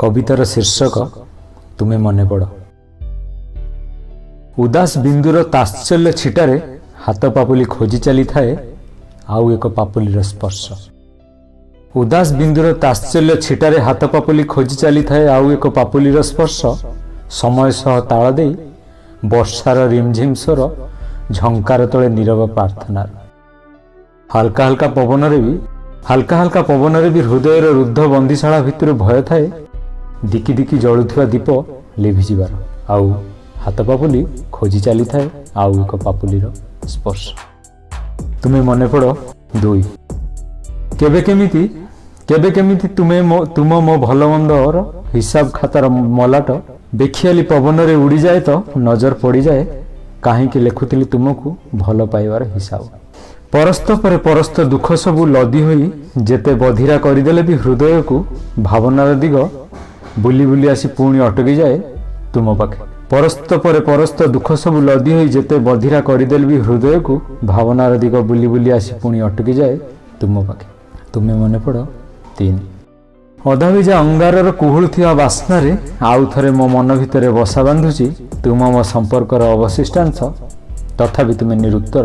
କବିତାର ଶୀର୍ଷକ ତୁମେ ମନେ ପଡ଼। ଉଦାସ ବିନ୍ଦୁର ତାତ୍ସଲ୍ୟ ଛିଟାରେ ହାତ ପାପୁଲି ଖୋଜି ଚାଲିଥାଏ ଆଉ ଏକ ପାପୁଲିର ସ୍ପର୍ଶ। ଉଦାସ ବିନ୍ଦୁର ତାତ୍ସଲ୍ୟ ଛିଟାରେ ହାତ ପାପୁଲି ଖୋଜି ଚାଲିଥାଏ ଆଉ ଏକ ପାପୁଲିର ସ୍ପର୍ଶ। ସମୟ ସହ ତାଳ ଦେଇ ବର୍ଷାର ରିମଝିମ୍ ସ୍ୱର ଝଙ୍କାର ତଳେ ନୀରବ ପ୍ରାର୍ଥନାର ହାଲକା ହାଲକା ପବନରେ ବି, ହାଲକା ହାଲକା ପବନରେ ବି ହୃଦୟର ରୁଦ୍ଧ ବନ୍ଦିଶାଳା ଭିତରୁ ଭୟ ଥାଏ ଦିକି ଦିକି ଜଳୁଥିବା ଦୀପ ଲିଭିଯିବାର। ଆଉ ହାତ ପାପୁଲି ଖୋଜି ଚାଲିଥାଏ ଆଉ ଏକ ପାପୁଲିର ସ୍ପର୍ଶ। ତୁମେ ମନେ ପଡ଼ 2। କେବେ କେମିତି, କେବେ କେମିତି ତୁମେ ମୋ ତୁମ ମୋ ଭଲ ମନ୍ଦର ହିସାବ ଖାତାର ମଲାଟ ବେଖିଆଲି ପବନରେ ଉଡ଼ିଯାଏ ତ ନଜର ପଡ଼ିଯାଏ କାହିଁକି ଲେଖୁଥିଲି ତୁମକୁ ଭଲ ପାଇବାର ହିସାବ। ପରସ୍ତ ପରେ ପରସ୍ତ ଦୁଃଖ ସବୁ ଲଦି ହୋଇ ଯେତେ ବଧିରା କରିଦେଲେ ବି ହୃଦୟକୁ, ଭାବନାର ଦିଗ ବୁଲି ବୁଲି ଆସି ପୁଣି ଅଟକିଯାଏ ତୁମ ପାଖେ। ପରସ୍ତ ପରେ ପରସ୍ତ ଦୁଃଖ ସବୁ ଲଦି ହୋଇ ଯେତେ ବଧିରା କରିଦେଲେ ବି ହୃଦୟକୁ, ଭାବନାର ଦିଗ ବୁଲି ବୁଲି ଆସି ପୁଣି ଅଟକିଯାଏ ତୁମ ପାଖେ। ତୁମେ ମନେ ପଡ଼ 3। ଅଧାଭିଜା ଅଙ୍ଗାରର କୁହୁଳୁଥିବା ବାସ୍ନାରେ ଆଉ ଥରେ ମୋ ମନ ଭିତରେ ବସା ବାନ୍ଧୁଛି ତୁମ ମୋ ସମ୍ପର୍କର ଅବଶିଷ୍ଟାଂଶ। ତଥାପି ତୁମେ ନିରୁତ୍ତର,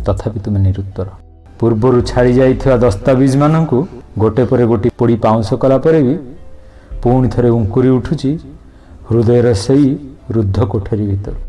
ତଥାପି ତୁମେ ନିରୁତ୍ତର। ପୂର୍ବରୁ ଛାଡ଼ି ଯାଇଥିବା ଦସ୍ତାବିଜମାନଙ୍କୁ ଗୋଟେ ପରେ ଗୋଟି ପୋଡ଼ି ପାଉଁଶ କଲା ପରେ ବି ପୁଣି ଥରେ ଉଙ୍କୁରି ଉଠୁଛି ହୃଦୟର ସେଇ ରୁଦ୍ଧ କୋଠରୀ ଭିତରୁ।